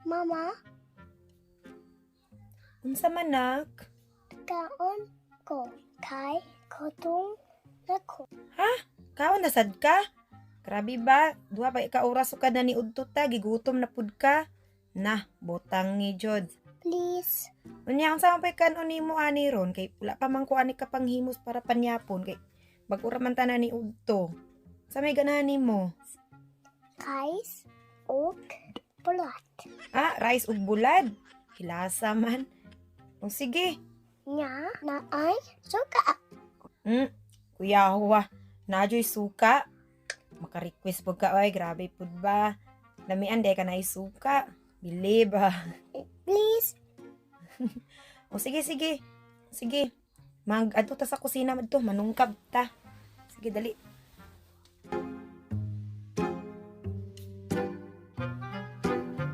Mama, Unsa man, nak? Kaon ko kay gutom na ko. Ha? Kaon na sad ka? Grabe ba? Duha pa ka oras sukad na niudto ta, gigutom na pud ka. Nah, butang ni jud. Please. Unya, unsa man pay kan-on nimo ani ron kay wala pa man ko ani ka panghimos para panyapon kay bag-o ra man ta na niudto. Sa may ganahan nimo? Rice ug bulad. Ah, rice ug bulad. Hilasa man. O sige. Nya naay suka. Kuyawa. Naa juy suka. Maka-request pud ka oy, grabe pud ba. Lamian diay ka na suka. Bili ba? Please. O sige, sige. Sige. Mag adto ta sa kusina madto, manungkab ta. Sige, dali.